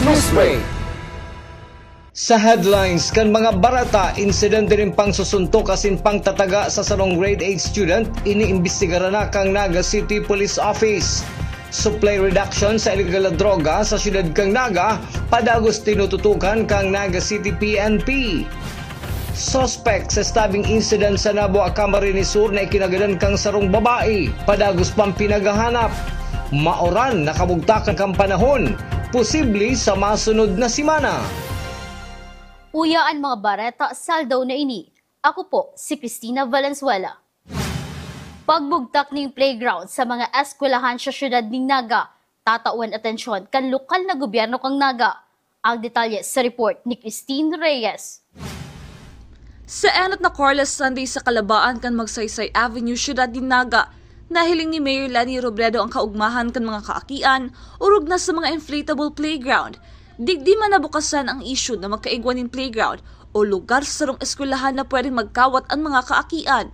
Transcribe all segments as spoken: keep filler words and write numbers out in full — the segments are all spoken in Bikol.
Newsbreak. Sa headlines kan mga bareta, insidente nin pangsusuntok asin pangtataga sa sarong grade eight student, iniimbestigaran na kan Naga City Police Office. Supply reduction sa illegal na droga sa siyudad kan Naga, padagos tinututukan kan Naga City P N P. Suspect sa stabbing incident sa Nabua, Camarines Sur na ikinagadan kan sarong babae, padagos pang pinaghahanap. Maoran na kabugtakan kan panahon, posible sa masunod na semana. Uya an mga bareta sa aldaw na ini. Ako po si Christina Valenzuela. Pagbugtak nin playground sa mga eskwelahan sa siyudad nin Naga, tatawan atensyon kan lokal na gobyerno kan Naga. Ang detalye sa report ni Christine Reyes. Sa enot na Carlos Sunday sa kalabaan kan Magsaysay Avenue, siyudad nin Naga, nahiling ni Mayor Leni Robredo ang kaugmahan kan mga kaakian, orog na sa mga inflatable playground. Digdi man nabukasan ang isyu na magkaigwa nin playground o lugar sa sarong eskwelahan na pwedeng magkawat an mga kaakian.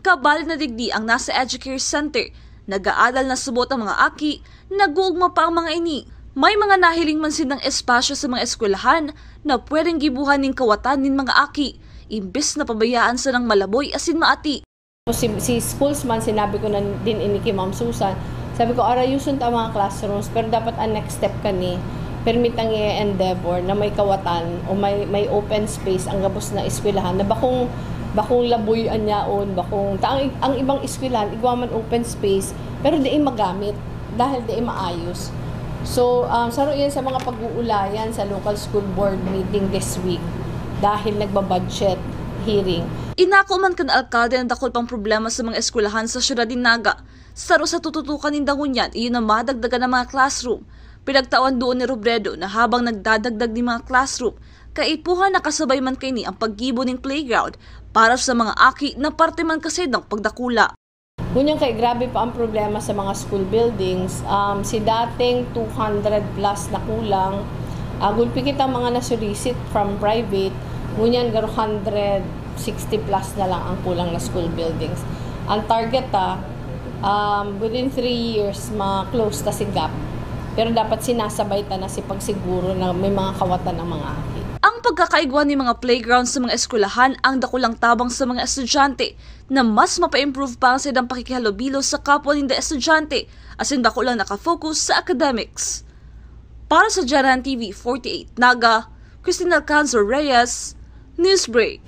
Kabali na digdi ang nasa Educare Center, nag-aadal na subot ang mga aki, nag-uugma pa ang mga ini. May mga nahiling man sindang espasyo sa mga eskwelahan na pwedeng gibohan nin kawatan nin mga aki, imbes na pabayaan sanang malaboy asin maati. Si, si schools man, sinabi ko na din ini ki Ma'am Susan. Sabi ko, "Arayuson ta ang mga classrooms, pero dapat ang next step kani, permit ang i-endeavor na may kawatan o may, may open space ang gabos na eskwelahan na bakong, bakong laboy an yaon, bakong, ta, ang, ang ibang eskwelahan, igwa man open space, pero di magamit dahil di maayos." So, um, saro yan sa mga pag-uulayan sa local school board meeting this week dahil nagbabudget hearing. Inako man kan alkalde na dakul pang problema sa mga eskwelahan sa siyudad nin Naga. Saro sa tututukan ninda ngunyan, iyo na madagdagan ang mga classroom. Pinagtawan duon ni Robredo na habang nagdadagdag nin mga classroom, kaipuhan na kasabay man kaini ang paggibo nin playground para sa mga aki na parte man kasi ng pagdakula. Ngunyan kay grabe pa ang problema sa mga school buildings. Um, si dating two hundred plus na kulang, uh, gulpi kita mga nasulisit from private, ngunyan garo hundred sixty plus na lang ang kulang na school buildings. Ang target ta, um, within three years, ma-close ta si gap. Pero dapat sinasabay ta na si pagsiguro na may mga kawatan ang mga aki. Ang pagkakaigwa nin mga playground sa mga eskwelahan ang dakulang tabang sa mga estudyante na mas mapa-improve pa ang saindang pakikihalubilo sa kapwa ninda estudyante asin dakulang nakafocus sa academics. Para sa Jaran T V forty-eight Naga, Christine Alcanzar Reyes, Newsbreak.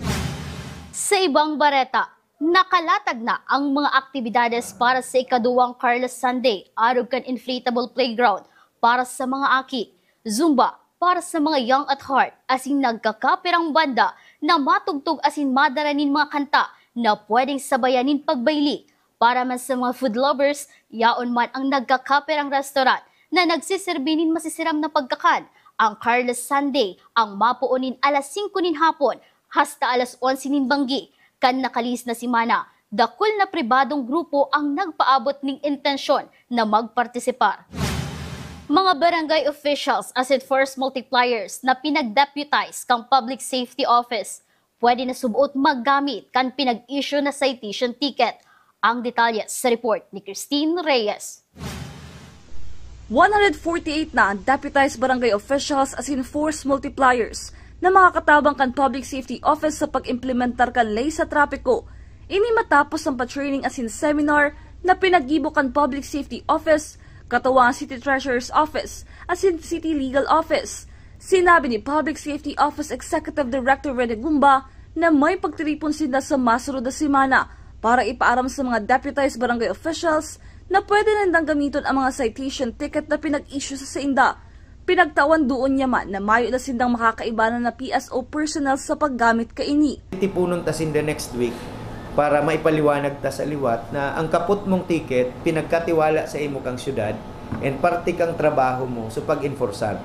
Sa ibang bareta, nakalatag na ang mga aktibidades para sa ikaduwang Carlos Sunday, arog kan inflatable playground para sa mga aki, zumba para sa mga young at heart, asin nagkakapirang banda na matugtog asin madara nin mga kanta na pwedeng sabayan nin pagbayli. Para man sa mga food lovers, yaon man ang nagkakapirang restaurant na nagsiserbi nin masisiram na pagkakan. Ang Carlos Sunday ang mapoon nin alas singko nin hapon hasta alas onse nin banggi. Kan nakalihis na semana, dakul na pribadong grupo ang nagpaabot nin intensyon na magpartisipar. Mga barangay officials asin force multipliers na pinag-deputize kan Public Safety Office pwede na subot maggamit kan pinag-issue na citation ticket. Ang detalye sa report ni Christine Reyes. One hundred forty-eight na ang deputized barangay officials asin force multipliers na makakatabang kan Public Safety Office sa pag-implementar kan ley sa trapiko. Ini matapos ang pa-training asin seminar na pinaggibo kan Public Safety Office, katuwang City Treasurer's Office asin City Legal Office. Sinabi ni Public Safety Office Executive Director Rene Gumba na may pagtiripon sinda sa masunod na semana para ipaaram sa mga deputized barangay officials na pwede nindang gamiton ang mga citation ticket na pinag-issue sa sainda. Pinagtawan duon niya man na mayo na sindang makakaibanan na P S O personnel sa paggamit kaini. Tipunon ta sinda next week para maipaliwanag ta sa liwat na ang kapot mong ticket pinagkatiwala sa imo kang syudad and parte kang trabaho mo sa pag-enforcear.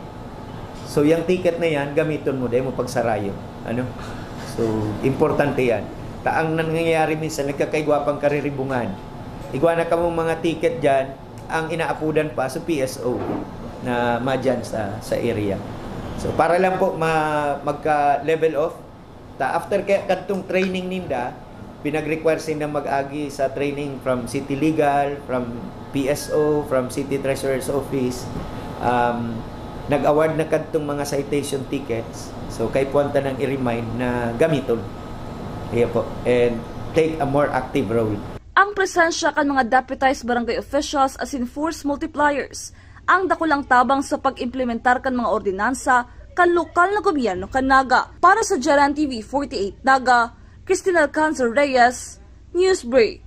So, yang ticket na yan, gamiton mo, dahil mo pagsarayo. Ano? So, importante yan. Ta ang nangyayari minsan, nagkakaigwa pang kariribungan. Igwa na kamong mga ticket dyan, ang inaapudan pa sa P S O na madyan sa, sa area. So, para lang po ma, magka-level off. Ta after kaya kadtong training ninda, pinag-require sinda mag-agi sa training from City Legal, from P S O, from City Treasurer's Office. Um, Nag-award na kadtong mga citation tickets, so kaipuhan ta nang i-remind na gamiton. Iya po, and take a more active role. Ang presensya kan mga deputized barangay officials asin force multipliers ang dakulang tabang sa pag-implementar kan mga ordinansa kan lokal na gobyerno kan Naga. Para sa Jaran T V forty-eight Naga, Christine Alcanzar Reyes, Newsbreak.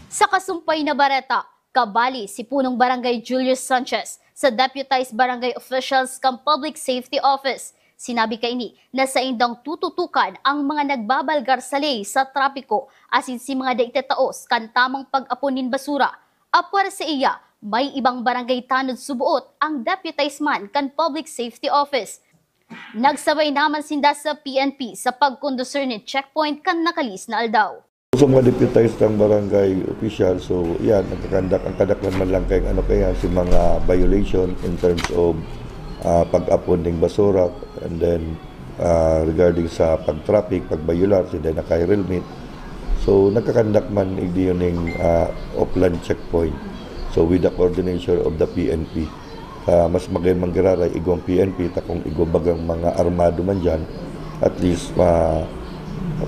Sa kasumpay na bareta, kabali si Punong Barangay Julius Sanchez sa Deputized Barangay Officials kan Public Safety Office. Sinabi kaini na saindang tututukan ang mga nagbabalgar sa ley sa trapiko asin si mga dai tataos kan tamang pag-apon nin basura. Apwera saiya, may ibang barangay tanod suboot ang deputized man kan Public Safety Office. Nagsabay naman sinda sa P N P sa pagkondusir nin checkpoint kan nakalihis na aldaw. Sa mga deputized ang barangay official, so yan, nagkakandak ang kadaklan man lang kay ano kaya si mga violation in terms of ah, pag-apon ning basura, and then ah, regarding sa pag-traffic, pag-violar, sinda naka-helmet. So nagkakandak man igdi ning ah, Oplan checkpoint. So with the coordination of the P N P, ah, mas magay manggiraray igwang P N P, takong igwa bagang mga armado man dyan, at least ah,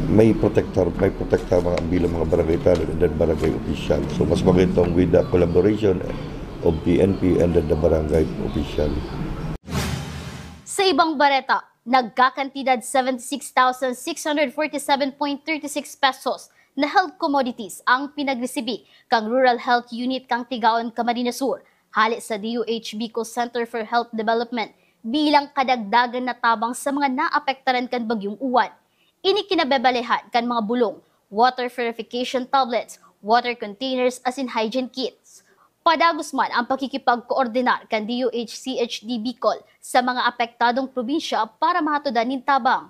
may protector, may protector mga bilang mga barangay tanod and then barangay official. So mas magay tong with the collaboration of P N P and then the barangay official. Sa ibang bareta, nagkakantidad seventy-six thousand six hundred forty-seven point thirty-six pesos na health commodities ang pinagresibi kan Rural Health Unit kan Tigaon, Camarines Sur, hale sa D O H Bicol Center for Health Development bilang kadagdagan na tabang sa mga naapektaran kan Bagyong Uwan. Ini kinabebalehan kan mga bulong, water purification tablets, water containers asin hygiene kits. Padagos man ang pakikipagkoordinar kan D O H C H D Bicol sa mga apektadong probinsya para mahatudan nin tabang.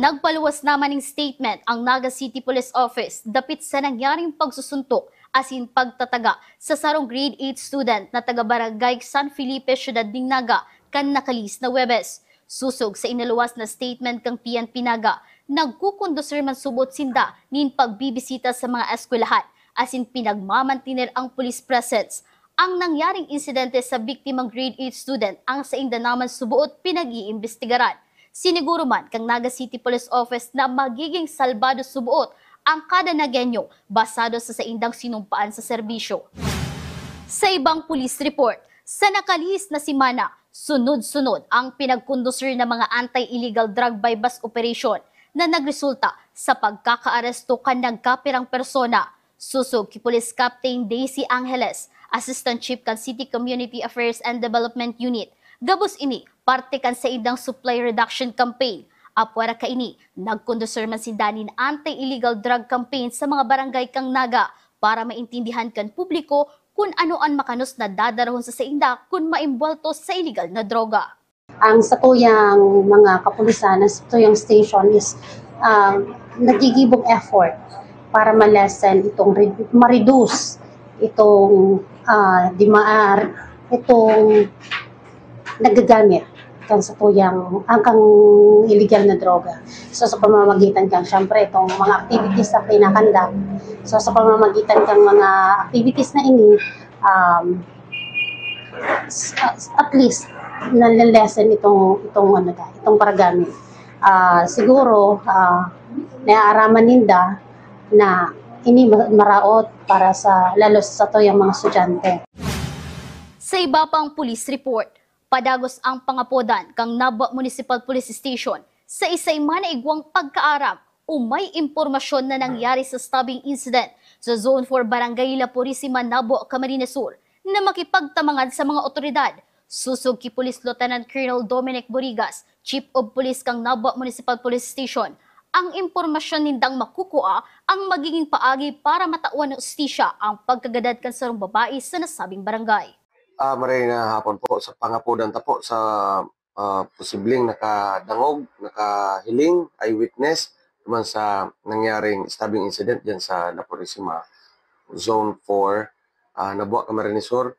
Nagpaluwas naman ning statement ang Naga City Police Office dapit sa nangyaring pagsusuntok asin pagtataga sa sarong grade eight student na taga Barangay San Felipe, Syudad nin Naga, kan nakalihis na Huwebes. Sosog sa inaluwas na statement kan P N P Naga, nagkukondusir man suboot sinda nin pagbibisita sa mga eskwelahan asin pinagmamantener ang police presence. Ang nangyaring insidente sa biktimang grade eight student ang sainda naman suboot pinag-iimbestigaran. Siniguro man kan Naga City Police Office na magiging salbado suboot ang kada Nagueño basado sa saindang sinumpaan sa serbisyo. Sa ibang police report, sa nakalihis na semana, sunod-sunod ang pinagkondusir na mga anti-illegal drug buy-bust operation na nagresulta sa pagkakaaresto kan nagkapirang persona. Sosog ki Police Captain Daisy Angeles, Assistant Chief kan City Community Affairs and Development Unit, gabos ini parte kan saindang supply reduction campaign. Apwera kaini, nagkondusir man sinda nin anti-illegal drug campaign sa mga barangay kan Naga para maintindihan kan publiko kun ano an makanos na dadarahon sa sainda kun maimbwelto sa iligal na droga. Ang satuyang mga kapulisan, ang satuyang station is ah, nagigibong effort para ma-lessen itong re- ma-reduce itong ah, dima- ah, itong nagagamit kan satuyang ang kang illegal na droga. So sa pamamagitan kan syempre itong mga activities na pinakandak. So sa pamamagitan kan mga activities na ini um, s- at least nalilesen itong itong ano ta, itong paragamit. Ah, siguro ah, naaaraman ninda na ini ma- maraot para sa lalo sa satuyang mga estudyante. Sa iba pang police report, padagos ang pangapodan kan Nabua Municipal Police Station sa isay man na igwang pagkaaram o may impormasyon na nangyari sa stabbing incident sa Zone four Barangay La Purisima, Nabua, Camarines Sur na makipagtamangan sa mga otoridad. Sosog ki Police Lieutenant Colonel Dominic Borigas, Chief of Police kan Nabua Municipal Police Station, ang impormasyon nindang makukua ang magiging paagi para matawan na hustisya ang pagkagadan kan sarong babae sa nasabing barangay. Ah, maray na hapon po sa pangapodan ta po sa ah, posibleng nakadangog, nakahiling, eyewitness naman sa nangyaring stabbing incident diyan sa La Purisima, Zone four, ah, Nabua, Camarines Sur.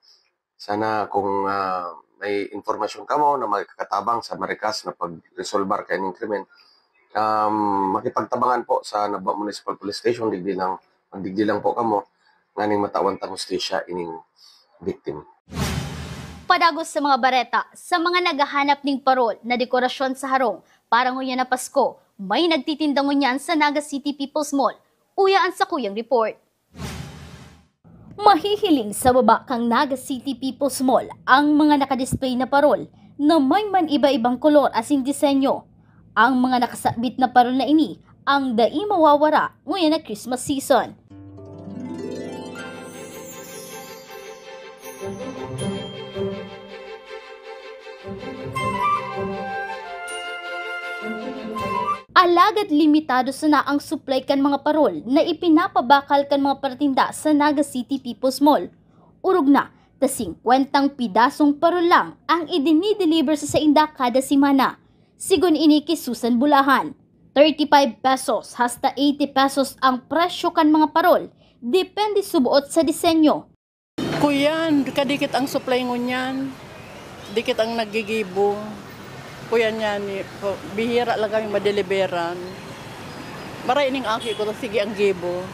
Sana kung ah, may impormasyon kamo na makakatabang sa marikas na pagresolbar kaining krimen, Um, makipagtabangan po sa Nabua Municipal Police Station, digdi lang, digdi lang po kamo, nganing matawan tang hustisya ining victim. Padagos sa mga bareta, sa mga naghahanap ning parol na dekorasyon sa harong para ngunyan na Pasko, may nagtitinda ngunyan sa Naga City People's Mall. Uya an sakuyang report. Mahihiling sa baba kan Naga City People's Mall ang mga nakadisplay na parol na may man iba-ibang kolor asin disenyo. Ang mga nakasabit na parol na ini ang dai mawawara ngunyan na Christmas season. Alagad limitado sana ang supply kan mga parol na ipinapabakal kan mga paratinda sa Naga City People's Mall. Orog na ta singkwentang pidasong parol lang ang idinideliver sa sainda kada semana. Sigon ini ki Susan Bulahan, thirty-five pesos hasta eighty pesos ang presyo kan mga parol, depende suboot sa disenyo. Kuyan, kadikit ang supply ngunyan. Dikit ang naggigibo. Kuyan yan, bihira lang kami madeliveran. Maray ning aki ko, sige ang gibo.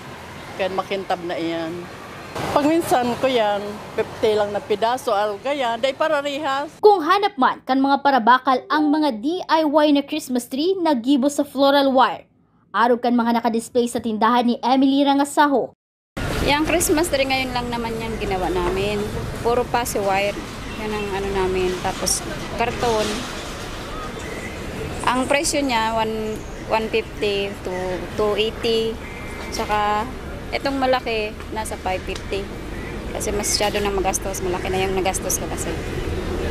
Kaya makintab na iyan. Pag minsan, kuyan, fifty lang na pidaso, alga yan, dai pararihas. Kung hanap man kan mga parabakal ang mga D I Y na Christmas tree na gibo sa floral wire. Arog kan mga nakadisplay sa tindahan ni Emily Rangasaho, Yang Christmas tree ngayon lang naman yang ginawa namin. Puro pa si wire. Yan ang ano namin. Tapos karton. Ang presyo niya, one, one fifty to two eighty. Tsaka itong malaki, nasa five fifty. Kasi masyado nang magastos. Malaki na yung nagastos ko kasi.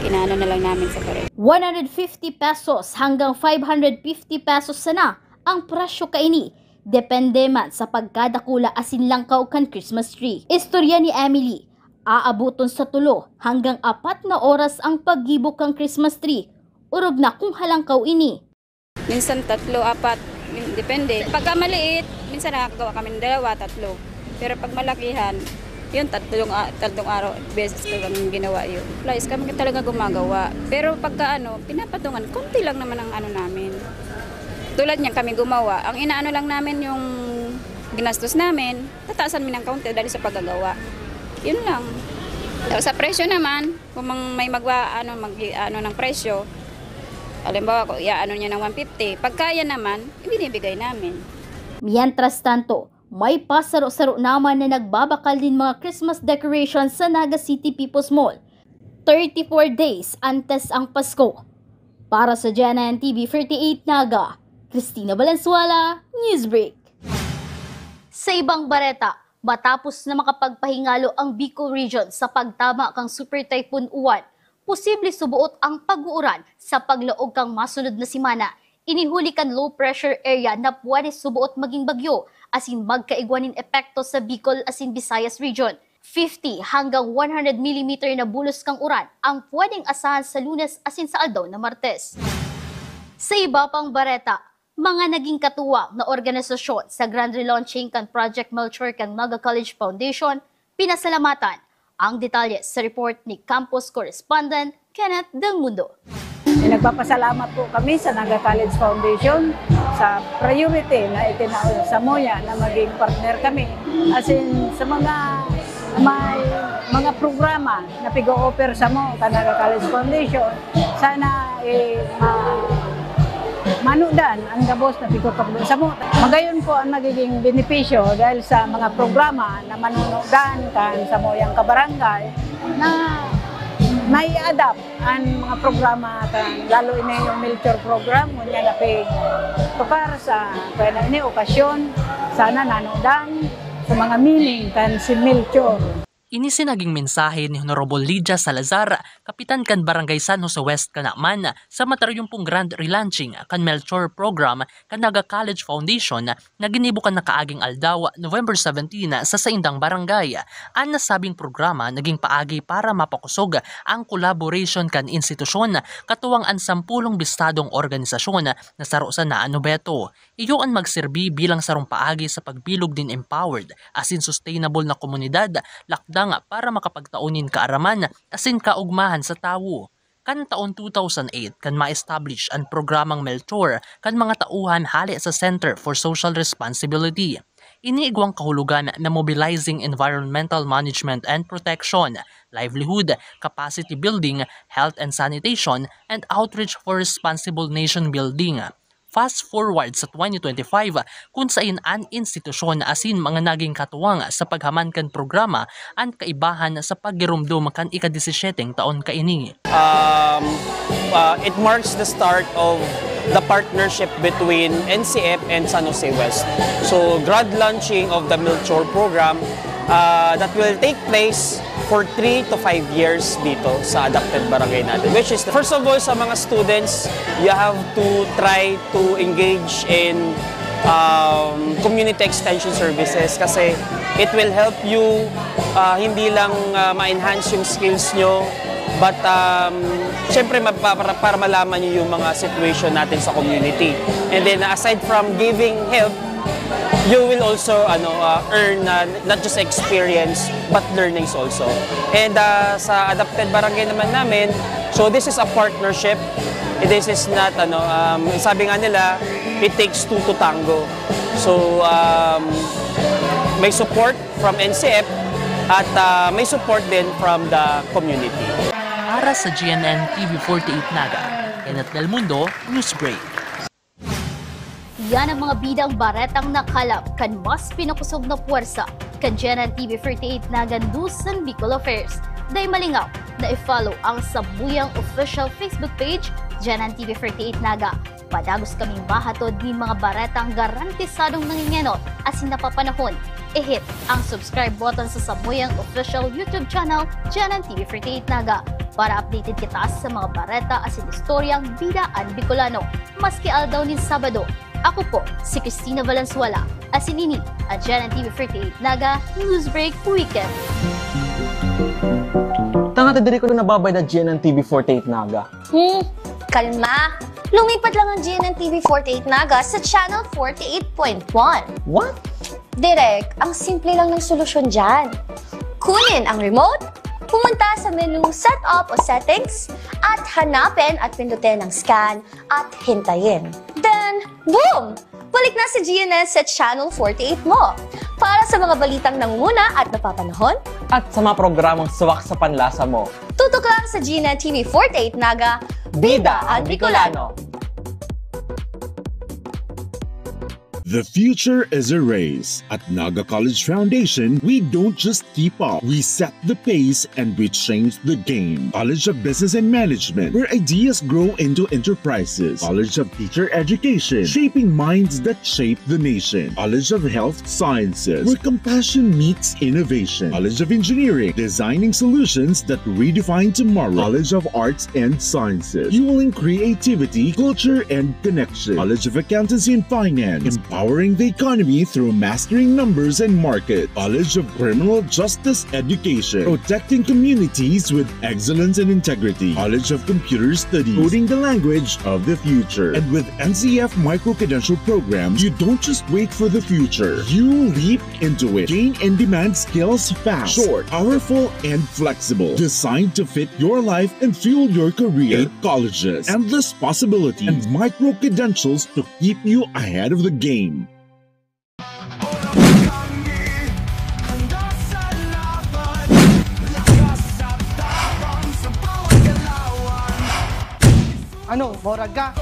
Kinaano na lang namin sa pares. one hundred fifty pesos hanggang five hundred fifty pesos sana ang presyo kaini. Depende man sa pagkadakula asin langkaw kan Christmas tree. Istorya ni Emily, aaboton sa tulo hanggang apat na oras ang paggibo kan Christmas tree, orog na kung halangkaw ini. Minsan tatlo, apat, depende. Pagka maliit, minsan nakakagawa kami ng dalawa, tatlo. Pero pag malakihan, yun, tatlong, tatlong araw, beses ko lang ginawa yun. Flies kami talaga gumagawa. Pero pagka ano, pinapatungan, konti lang naman ang ano namin. Tulad niyan kami gumawa, ang inaano lang namin yung ginastos namin, tataasan mi ng kaunti dahil sa paggagawa. Yun lang. Sa presyo naman, kung may magwa ano, mag ano ng presyo, halimbawa kung iaano niya ng one fifty, pag kaya naman, ibinibigay namin. Mientras tanto, may pasaro-saro naman na nagbabakal din mga Christmas decorations sa Naga City People's Mall. Thirty-four days antes ang Pasko. Para sa G N N T V thirty-eight Naga, Christina Valenzuela, Newsbreak. Sa ibang bareta, matapos na makapagpahingalo ang Bicol Region sa pagtama kang Super Typhoon Uwan, posible suboot ang pag-uuran sa paglaog kang masunod na semana. Ini huli kan low pressure area na pwede suboot maging bagyo asin magkaigwa nin epekto sa Bicol asin Visayas Region. fifty hanggang one hundred millimeter na bulos kang uran ang pwedeng asahan sa Lunes asin sa aldaw na Martes. Sa iba pang bareta, mga naging katuwang na organisasyon sa grand relaunching kan Project Melchor kan Naga College Foundation, pinasalamatan. Ang detalye sa report ni campus correspondent Kenneth Del Mundo. Nagpapasalamat po kami sa Naga College Foundation sa priority na itinao sa MOYA na maging partner kami. As in, sa mga may mga programa na pig-o-offer sa mo kan Naga College Foundation, sana eh, ma manudan ang gabos na pigpapagbo sa mo. Magayon po ang magiging benepisyo dahil sa mga programa na manunudan kan sa moyang kabarangay na may adapt ang mga programa kan lalo ini yung Melchor program, ngunyan na pig tukar sa kaya na ini okasyon, sana nanudan sa mga meaning kan si Melchor. Ini si naging mensahe ni Honorable Lydia Salazar, kapitan kan Barangay San Jose West, Canaman, sa mataruyong pong grand relaunching kan Melchor program kan Naga College Foundation na ginibo kan nakaaging aldaw, November seventeen, sa saindang barangay. An nasabing programa naging paagi para mapakosog ang collaboration kan institusyon katuwang an sampulong bistadong organisasyon na saro sana an obeto. Iyo an magserbi bilang sarong paagi sa pagbilog nin empowered asin sustainable na komunidad, lakdang para makapagtao nin kaaraman asin kaogmahan sa tawo. Kan taon two thousand eight, kan ma-establish an programang Melchor kan mga tauhan hale sa Center for Social Responsibility. Ini igwang kahulogan na mobilizing environmental management and protection, livelihood, capacity building, health and sanitation, and outreach for responsible nation building. Fast forward sa twenty twenty-five, kun sain an institusyon asin mga naging katuwang sa paghaman kan programa an kaibahan sa paggiromdom kan ika-disisisyeteng taon kaini. Um, uh, it marks the start of the partnership between N C F and San Jose West. So, grand launching of the Melchor program uh, that will take place for three to five years dito sa adapted barangay natin. Which is, first of all, sa mga students, you have to try to engage in um, community extension services kasi it will help you uh, hindi lang uh, ma-enhance yung skills nyo, but um, syempre para, para malaman nyo yung mga situation natin sa community. And then aside from giving help, you will also ano uh, earn uh, not just experience but learnings also. And uh, sa adapted barangay naman namin, so this is a partnership. This is not ano um, sabi nga nila, it takes two to tango. So um, may support from N C F at uh, may support din from the community. Para sa G N N T V forty-eight Naga, Kenneth Del Mundo, Newsbreak. Yan ang mga bidang baretang nakalap kan mas pinakusog na puwersa kan G N N T V forty-eight Naga News and Bicol Affairs. Dai malingaw na i-follow ang samuyang official Facebook page, G N N T V forty-eight Naga. Padagos kaming mahatod nin mga baretang garantisadong nangingenot asin napapanahon. I-hit ang subscribe button sa samuyang official YouTube channel, G N N T V forty-eight Naga, para updated kita sa mga bareta asin istoryang bida an Bicolano. Maski aldaw nin Sabado, ako po si Christina Valenzuela, asin ini an G N N T V forty-eight Naga Newsbreak Weekend. Tanga ta diri ko nababay na G N N T V forty-eight Naga. Hmm, kalma. Lumipat lang ang G N N T V forty-eight Naga sa Channel forty-eight point one. What? Direk, ang simple lang ng solusyon dyan. Kunin ang remote, pumunta sa menu Setup o Settings, at hanapin at pindutin ang scan at hintayin. Then, boom! Balik na si G N N sa Channel forty-eight mo. Para sa mga balitang nangunguna at napapanahon, at sa mga programang swak sa panlasa mo, tutok lang sa G N N T V forty-eight Naga, Bida ang Bicolano! The future is a race. At Naga College Foundation, we don't just keep up. We set the pace and we change the game. College of Business and Management, where ideas grow into enterprises. College of Teacher Education, shaping minds that shape the nation. College of Health Sciences, where compassion meets innovation. College of Engineering, designing solutions that redefine tomorrow. College of Arts and Sciences, fueling creativity, culture, and connection. College of Accountancy and Finance, empowering the economy through mastering numbers and market. College of Criminal Justice Education, protecting communities with excellence and integrity. College of Computer Studies, coding the language of the future. And with N C F micro-credential programs, you don't just wait for the future. You leap into it. Gain in-demand skills fast, short, powerful, and flexible. Designed to fit your life and fuel your career. Eight colleges, endless possibilities, and micro-credentials to keep you ahead of the game. Ano, morag ka?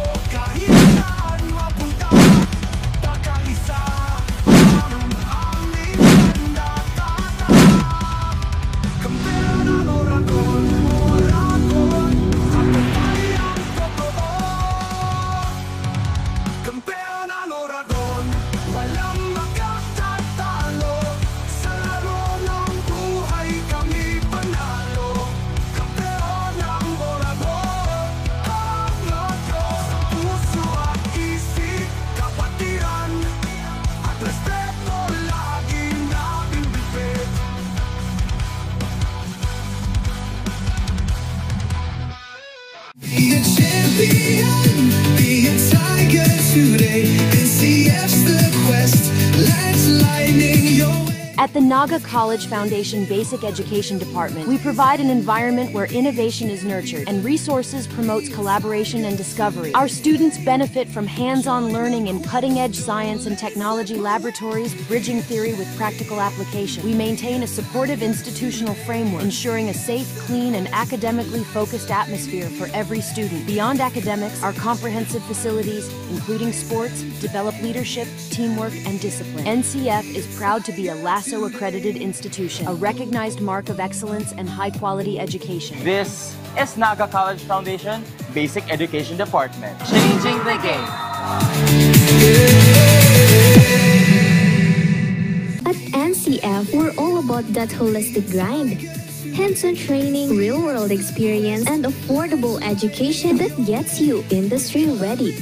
At the Naga College Foundation Basic Education Department, we provide an environment where innovation is nurtured and resources promotes collaboration and discovery. Our students benefit from hands-on learning in cutting-edge science and technology laboratories, bridging theory with practical application. We maintain a supportive institutional framework, ensuring a safe, clean, and academically focused atmosphere for every student. Beyond academics, our comprehensive facilities, including sports, develop leadership, teamwork, and discipline. N C F is proud to be a LASO accredited institution, a recognized mark of excellence and high-quality education. This is Naga College Foundation Basic Education Department. Changing the game. At N C F, we're all about that holistic grind. Hands-on training, real-world experience, and affordable education that gets you industry ready.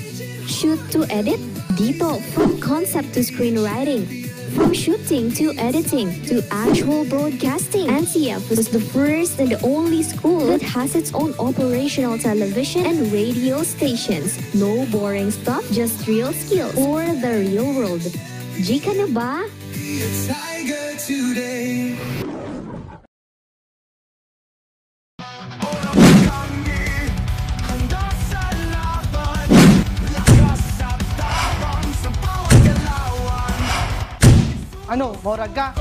Shoot to edit? Dito, from concept to screenwriting. From shooting to editing to actual broadcasting, N C F was the first and only school that has its own operational television and radio stations. No boring stuff, just real skills for the real world. G ka na ba? Tiger today. Ano, morag ka?